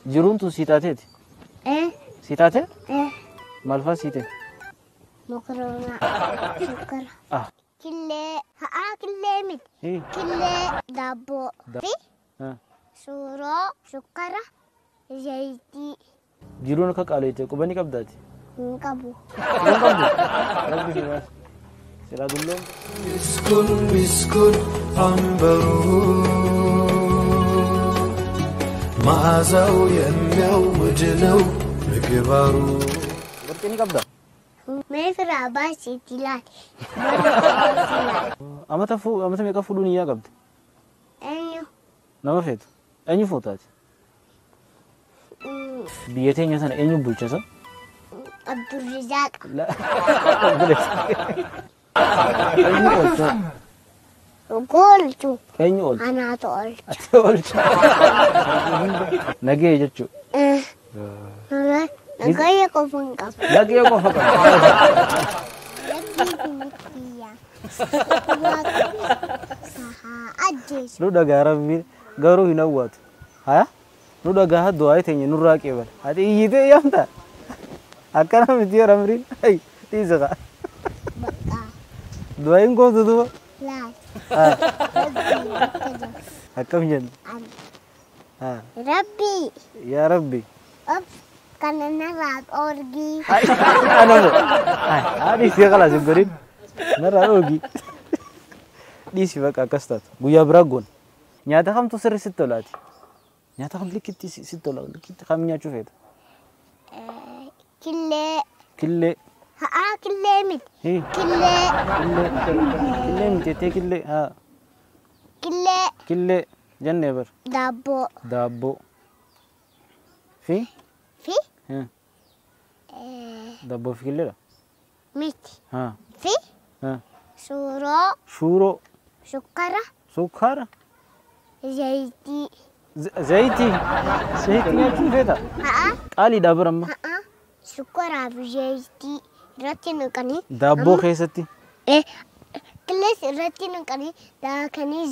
Jiruun tun sii taateeti? Sii taate? Maal fa'aa sii ta'e? Mokoroonaa. Sukkara. Ah. Killee. Ha'aa killee miti. Killee daabboo. Fi suuroo sukkara zayitii. Jiruun akka qaaleette quba ni qabdaati? Hin qabu. Quba hin qabdu? Rabbi si baase. Silaa dulloon. ምስኩን ምስኩን አንበሩ መዓዛው የሚያውድ ነው ምግባሩ። Warqii ni qabdaa? Mee firaa baasiitti ilaali. Amata fuu amata meeqa fuudhuu niyyaa qabdi? Eenyu? Nama feetu. Eenyu fuutaati? Biyya teenya sana eenyu bulchasa? Abdurrizaaq. Eenyu oolcha? Goolchu. Eenyu oolcha? Anaatu oolcha. Ati oolcha. Nagee jechuudha. Nagaya qofa hin qabu. Nagee qofa qaba. Rabbii miti Sahaa ajjeesu. Nu dhagaa rabbiin garuu hin hawwatu. Haya? Nu dhagaa du'aa teenya nurraa qeebala. Ati iyyitee yaamta? Akkana miti yoo ramriin. Dhiisa kaa. Bakka Du'aayin gootu duuba. Laal. Rabbii akka jiru. Akkam jenna? Rabbii. Yaa Rabbi. Of kana narraa dhoorgii. Ana moo? Dhiisii khalaas hin godhin. Narraa dhoorgii. Dhiisi bakka akkas taatu. Guyyaa biraa goona. Nyaata kamtu sirri sitti tolaati? Nyaata kam likkitti sitti tola? Likkitti kam nyaachuu feeta? Killee. Killee. Ha'aa killee miti. Killee. Killee. Killee miti jettee killee. Haa. Killee. Killee jennee bar. Daabboo. Daabboo. Fi? Fi? Daabboo fi killeedha? Miti. Haa. Fi? Haa. Suuroo. Shuuroo. Sukkara. Sukkara. Zayitii. Zayitii. Zayitii nyaachuun feeta? Ha'aa. Qaaliidha bara amma. Ha'aa. Sukkaraa fi zayitii irratti naqanii. Daabboo keessatti. Qillees irratti naqanii daakanii.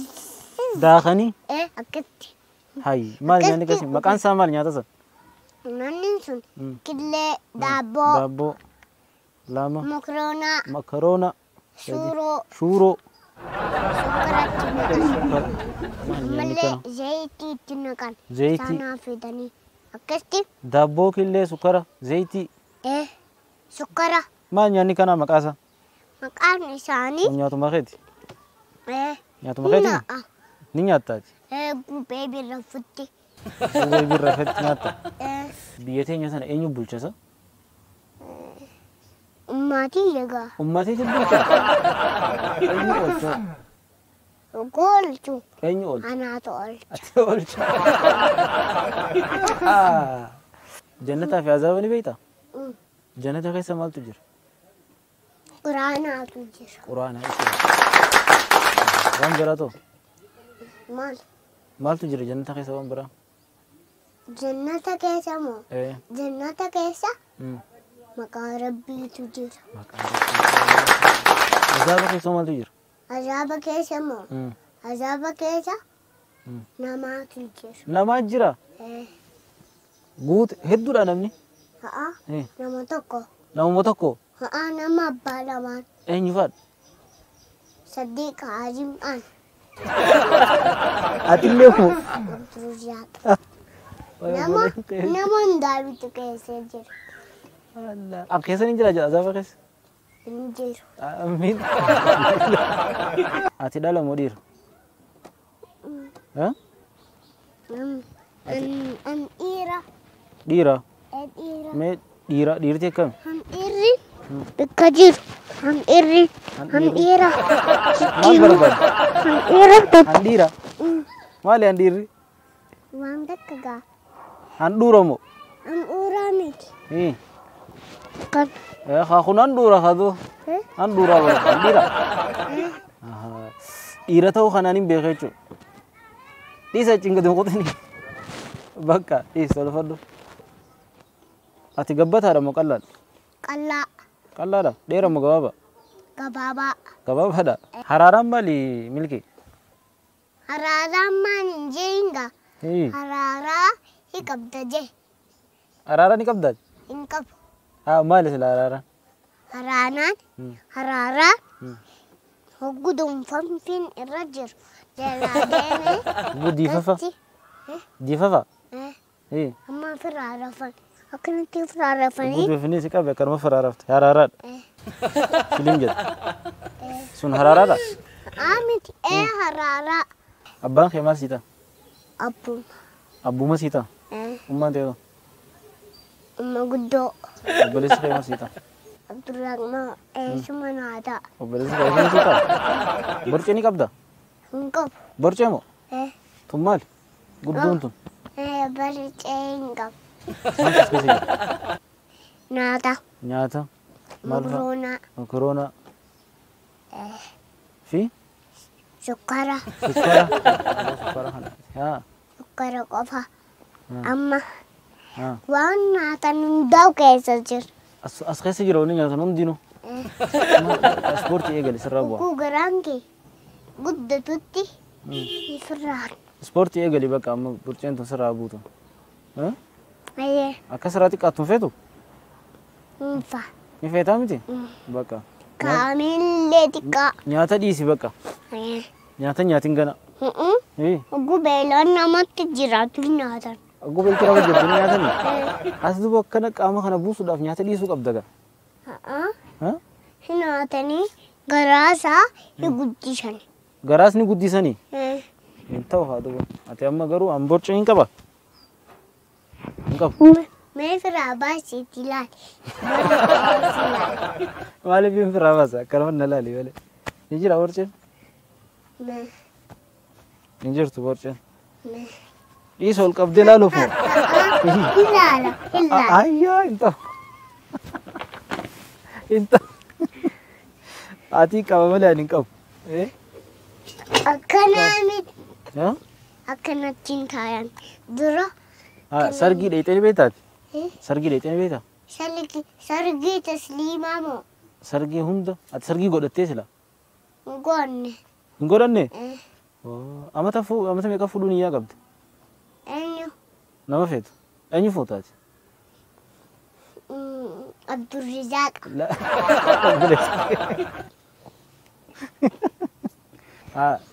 Daakanii? Akkatti. Hayi maal nyaanni akkasii? Maqaan isaa maal nyaata sana? Nyaanni sun killee, daabboo. Daabboo. Lama. Makaroonaa. Makaroona. Shuuroo. Shuuroo. Sukkaratti naqan. Ammallee zayitii itti naqan. Zayitii. Sanaa fidanii. Akkatti. Daabboo, killee, sukkara, zayitii. Sukkara. Maal nyaanni kanaa maqaa isaa? Maqaan isaanii. Nyaatuma keeti? Nyaatuma keeti? Nya'a. Ni nyaattaati? Gubee birra futti. Gubee birra futti nyaatta? Biyya teenya sana eenyu bulchasa? Ummaatii egaa. Ummatiitu bulcha? Eenyu oolcha? Goolchu. Eenyu oolcha? Anaatu oolcha. Ati oolcha. Jannataa fi azaaba ni beektaa? Jannata keessa maaltu jira? Quraanaatu jira. Quraana. Waan biraa ta'u? Maal? Maaltu jira jannata keessa waan biraa? Jannata keessa moo? Jannata keessa maqaa Rabbiitu jira. Maqaa Rabbiitu. Azaaba keessa maaltu jira? Azaaba keessa moo? Azaaba keessa namaatu jira. Namaa jira? Guute hedduudha namni? Haa. Nama tokko. Namuma tokko? Haa, nama abbaa lamaan. Eenyu faadha? Saddiiqa Azim'aan. Atillee moo? Abdurrizaaq. Nama hundaabitu keessa jira. Ab keessa ni jira azaaba keessa? Hin jiru. Amiin. Ati dhala moo dhiira? An dhiira. Dhiira? Dhiira. Mee dhiira dhiirti akkami? Han dhiirri bakka jiru. Han dhiirri. Han dhiira. Maal barbaadda? Han dhiira bakka. Han dhiira? Maali han dhiirri? Waan takka gaa. Han dhuura moo? Han dhuuraa miti. Kan. Haa kun han dhuura haa duu. Han dhuuraa bara han dhiira. Dhiira ta'uu kanaan hin beeku jechuudha. Dhiisa achiin gadi hin qotini. Bakka dhiisa tolfadhu. Ati gabbataadha moo qallaadha? Qallaa. Qallaadha? Dheeraa moo gabaabaa? Gabaabaa. Gabaabaadha. Haraaraan maali milki? Haraaraan maal hin jeenga? Haraaraa Hi qabda jee. Araara ni qabdaa? Hin qabu. Haa maali sila araaraan? Haraanaan haraaraa hoggudunfamfiin irra jiru jalaa deemee Hogguu diifafa? Diifafa? Amma ofirraa rafan. Akkanatti ofirraa rafanii. Hogguu diifanii si qabe akkanuma ofirraa rafte. Haraaraadha. Filim jedha. Sun haraaraadha? Miti haraaraa. Abbaan kee maal sii ta'a? Abbuma. Abbuma sii ta'a? Ummaan ta'e? Umma guddoo. Obboleessi kee maal sii ta'a? Abdurrahman eessuma naa ta'a. Obboleessi kee eessuma sii ta'a? Borcee ni qabda? Hin qabu. Borcee moo? Tun maali? Guddoon tun? Borcee hin qabu. Maaltu as keessa jira? Nyaata. Nyaata. Maal fa'a? Mokoroonaa. Mokoroonaa. Fi? Sukkaara. Sukkaara. Sukkaara kana. Haa. Sukkaara qofa. Amma waan nyaatan hundaa'u keessa jira. As keessa jira wanni nyaatan hundinuu. Ispoortii eegali sirraa bu'a. Hogguu garaan kee guddatutti sirraan. Ispoortii eegali bakka amma borceen tun sirraa buutu. Ayyee. Akka sirraa xiqqaattu hin feetu? Hin fa'a. Ni feetaa miti? Bakka. Kaamillee xiqqaa. Nyaata dhiisi bakka. Nyaata nyaatiin gana. Hogguu beelaan namatti jiraatu nyaatan. Hogguu beelti nama jirtu nyaatanii? As duuba akkana qaama kana buusuudhaaf nyaata dhiisuu qabda gaa. Nyaatanii garaasaa ni guddisan. Garaas ni guddisanii? Hin ta'u haa duuba. Ati amma garuu an borcee hin qaba? Hin qabu. Mee firaa baasiitti ilaali. Maaliif hin firaa baasa? Akkanuma na ilaali malee. Ni jira borceen? Hin jirtu borceen. Dhiisa ol qabdee ilaaluuf moo? Ilaala, ilaala. Ayyaa hin ta'u. Hin ta'u. Ati qaba malee ani hin qabu. Akkanaa miti. Akkanatti hin taayan. Dura. Sargii dheexee ni beektaati? Sargii dheexee ni beektaa? Sargii tasliimaa moo? Sargii hunda. Ati sargii godhattee sila? Hin godhanne. Hin godhanne? Amata meeqa fuudhuun iyyaa qabdi? Eenyu? Nama feetu. Eenyu fuutaati? Abdurrizaaq.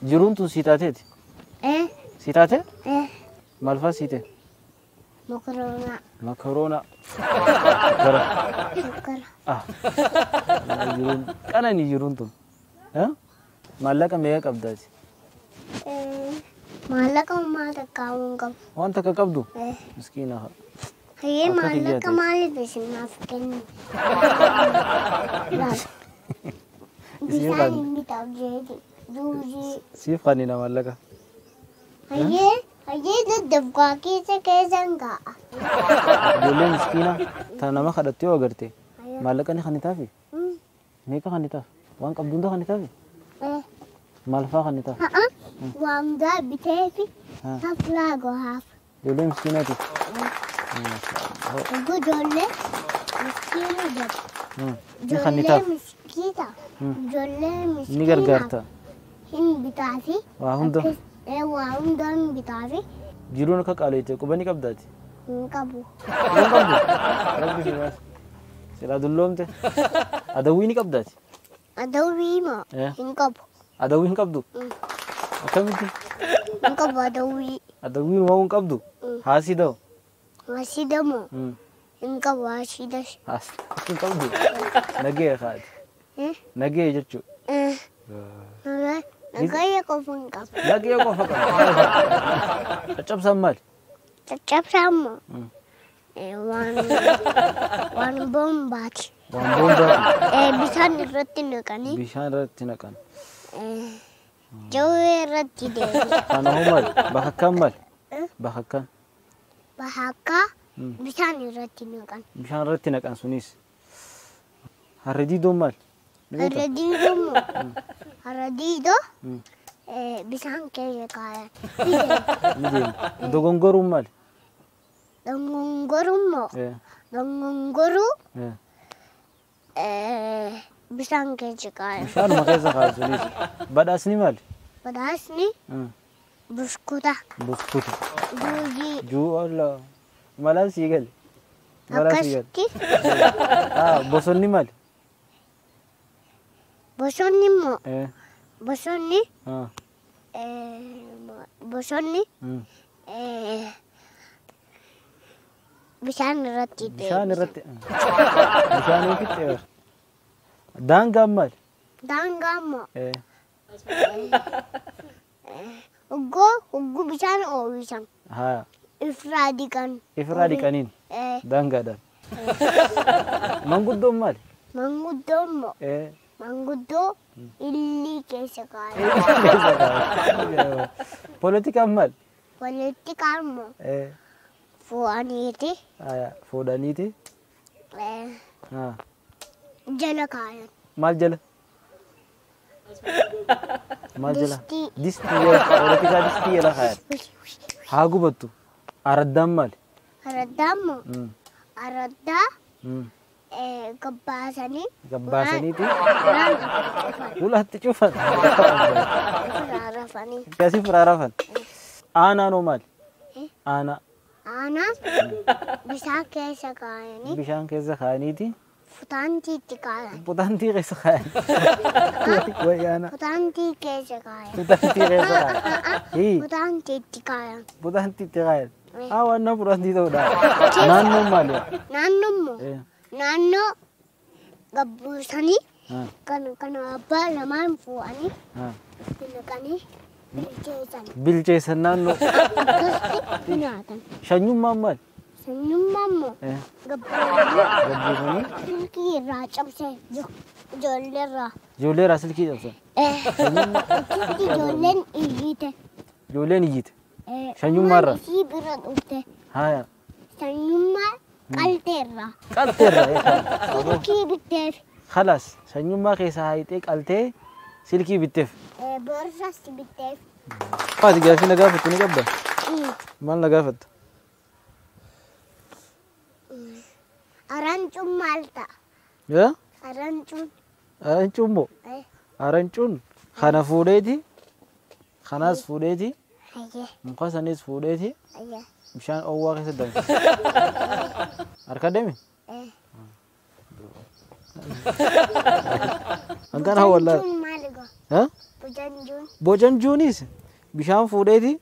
Jiruun tun sii taateeti? Sii taatee? Maal fa'aa sii ta'e? Mokoroonaa. Mokoroonaa. Gara. Sukkara. Jiruun qananii jiruun tun. Maallaqa meeqa qabdaati? Maallaqa homaa takka hin qabu. Waan takka qabdu? Miskiina haa. Hayyee maallaqa maaliif isinaaf kennu? Bishaan hin bitaaf jeeti. Juuzii. Siif kannina maallaqa. Hayyee hayyee daddafqaa keessa keessan kaa'a. Ijoollee miskiina tana nama kadhattee yoo agarte maallaqa ni kannitaafi? Meeqa kannitaaf? Waan qabdu hunda kannitaafi? Maal fa'aa kannitaaf? Waan hundaa biteefi taflaa gohaaf. Ijoollee miskiinaati. Ijoollee miskiina jedhu. Ni kannitaaf. Ijoollee miskiita. Ijoollee miskiina. Ni gargaarta. Hin bitaafi. Waa hunda. Waa hunda hin bitaafi. Jiruun akka qaaleette quba ni qabdaati? Hin qabu. Hin qabdu? Rabbi si baase. Silaa dulloomte. Adawwii ni qabdaati? Adawwii moo? Hin qabu. Adawwii hin qabdu? Akkamitti? Hin qabu adawwii. Adawwii uumamu hin qabdu? Haasii da'u? Haasii moo? Hin qabu haasii das. Haasii hin qabdu? Nagee haati. Nagee jechuudha. Nagaya qofa hin qabu. Nagaya qofa qaba. Caccabsaan maali? Caccabsaan moo? Waan boombaati. Waan boombaati? Bishaan irratti naqanii. Bishaan irratti naqan. Jawwee irratti deebi'a. Kana hoo maali? Bakakkaan maali? Bakakkaan. Bakakkaa bishaan irratti naqan. Bishaan irratti naqan sunis. Harree diidoon maali? Harree diidoo moo? Harree diidoo bishaan keessa kaayan. Ni deema. Dogongoruun maali? Dongongoruun moo? Dongongoruu bishaan keessa kaayan. Bishaanuma keessa kaayan sunis. Badhaasni maali? Badhaasni Buskuta. Buskuta. Juuzii. Juu Allah. Malaan sii gale. Malaan sii gale. Akkasitti. Bosonni maali? Bosonni immoo Eh. bosonni Ah. Bosonni Mm. Bishaan irratti Bishaan irratti. Bishaan ofitti eera. Daangaan maali? Daangaa immoo Eh. Hogguu bishaan oomishan Haa. ifraa dhiqan. Ifraa dhiqaniin Eh, daangaadhaan. Manguddoon maali? Manguddoo immoo Eh. manguddoo illii keessa kaa'an. Poolitikaan maali? Poolitikaan immoo Eh. fuudhaniiti Haa. Fuudhaniiti. eh, Haa. jala kaayan. Maal jala? Maal jala? Distii. Distii jala. Poolitikaa distii jala kaayan. Haa gubattu. Araddaan maali? Araddaa immoo Mm. araddaa Mm. gabbaasanii Gabbaasaniiti. ulaan cufan. Ulaatti cufan. Ifraa rafanii. Akkasii firaa rafan. Aanaan hoo maali? Eh? Aanaa. Aanaan bishaan keessa kaayanii Bishaan keessa kaa'aniiti. futaantii itti kaayan. Futaantii keessa kaayan. Wayi aanaa. Futaantii keessa kaayan. Futaantii keessa kaayan. Hii. Futaantii itti kaayan. Futaantii itti kaayan. Haa waan na futaantii ta'uudha. Naannoon maali? Naannoo immoo Eh. naannoo gabbuusanii Haa. kan kan abbaa lamaan fuudhanii Haa. itti naqanii bilcheessan. Bilcheessan naannoo. Akkasitti nyaatan. Shanyummaan maali? Sanyummaa immoo Eh. gabbuusanii Gabbuusanii silkii irraa cabsee ijoollee irraa. ijoollee irraa silkii cabsan. Akkasitti ijoolleen iyyite. Ijoolleen iyyite. Eh, Sanyummaa irraa? Isii bira dhufte. Haaya. Sanyummaa qalteerraa. Qalteerra. Silkii bitteef. Khalaas sanyummaa keessaa haayitee qaltee silkii bitteef. Borsas bitteef. Ati gaaffii na gaafattu ni qabda? Maal na gaafatta? Arancuun maal ta'a? Yaa? Arancuun. Arancuun moo? Eh, Arancuun kana fuudheeti, kanaas fuudheeti, Hayyee, muka sanis fuudheeti hayyee. bishaan oowwaa keessa danfisa. Harka deemi? Eh. Hanqana hawwallaa. Bojanjuun maal egaa? Ha? Bojanjuun. Bojanjuunis bishaan fuudheeti,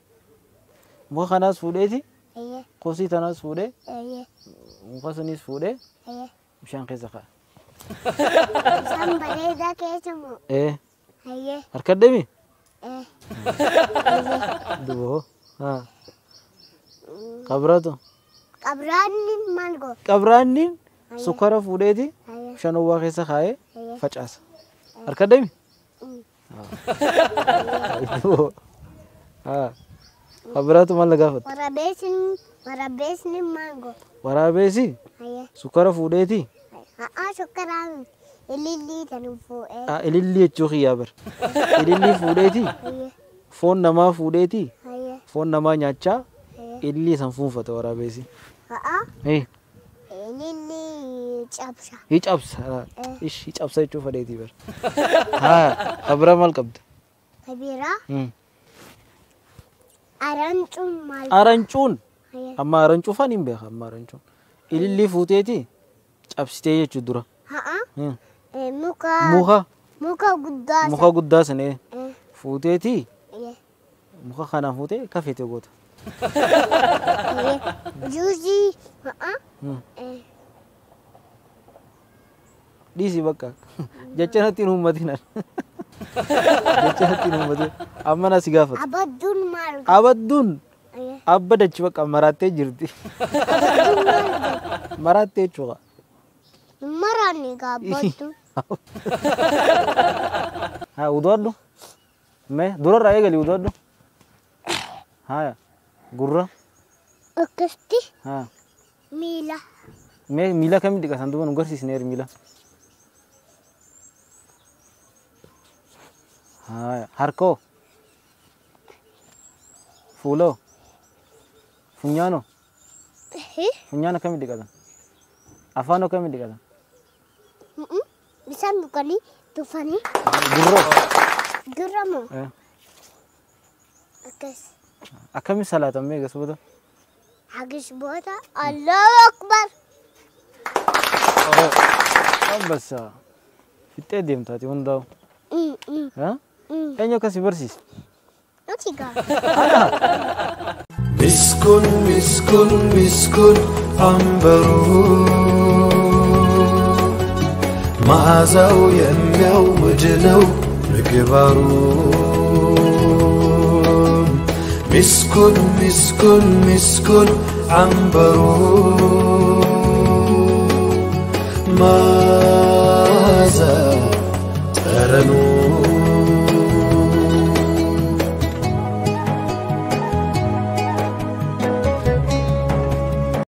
muka kanaas fuudheeti, Hayyee, kosii tanaas fuudhee, hayyee, muka sanis fuudhee hayyee. bishaan keessa kaa'a. Bishaan bareedaa keessa moo? Ee, Hayyee, harka deemi? eh. Duboo. Haa. Qabratu. Qabraanni maal goo? Qabraanni sukkara fuudheeti Hayyee, bishaan oowwaa keessa kaa'ee hayyee. facaasa. Harka deemi? Mm. Duboo. Haa. Qabraatu maal na gaafatta? Warabeesni, warabeesni maal goo? Waraabeessi Hayyee. sukkara fuudheeti Haa, sukkaraan ilillii tan fuudhee. Ilillii jechuu kiyyaa bar. Ilillii fuudheeti Hayyee, foon namaa fuudheeti hayyee, foon namaa nyaachaa hayyee. ilillii san fuunfata waraabeessi. Haa, Eh, ilillii cabsa. hi cabsa. Ish, hi cabsa jechuu fedheetii bar. Haa, kabira maal qabda? Kabiraa Mm. arancuun maal? Arancuun Hayyee. amma arancuu faan hin beeka amma arancuun. Ilillii fuuteeti cabsitee jechuu dura. Haa, Hmm. muka Muka muka guddaa muka guddaa sana Eh, fuuteeti hayyee, muka kanaan fuutee kafeete goota. hayyee. Juusii haa, Hmm. eh, Dhiisi bakka. Jecha natti hin uummatin. Jecha natti hin uummatin. Amma na si gaafata. abadduun maal? Abadduun Hayyee. abba dachi bakka maraattee jirti. Abadduun maal jedhu? Maraattee jechuudha. Hin maraanne egaa abadduun. Haa udoodhu. Mee durarraa eegali udoodhu. Haaya gurra. Akkasitti Haa miila. mee miila kamitti dhiqatan duuba nu garsiisneer miila. Haaya harkoo. Fuuloo. Funyaanoo. Eh, Funyaan akkamitti dhiqatan? Afaanoo akkamitti dhiqatan? mm-mm. Bishaan dhuganii tufanii Gurroo. gurra moo? Eh. Akkas. Akkamiin salaatamee eegas booda? Hagis booda Allahu Akbar. Ambassa. Fixxee deemtaati hundaa'u. Mm, mm, mm. Eenyu akkasii barsiise? Nuti gaa. ምስኩን ምስኩን ምስኩን አንበሩ መዓዛው የሚያውድ ነው ምግባሩ ምስኩን ምስኩን ምስኩን አንበሩ መዓዛ ጠረኑ።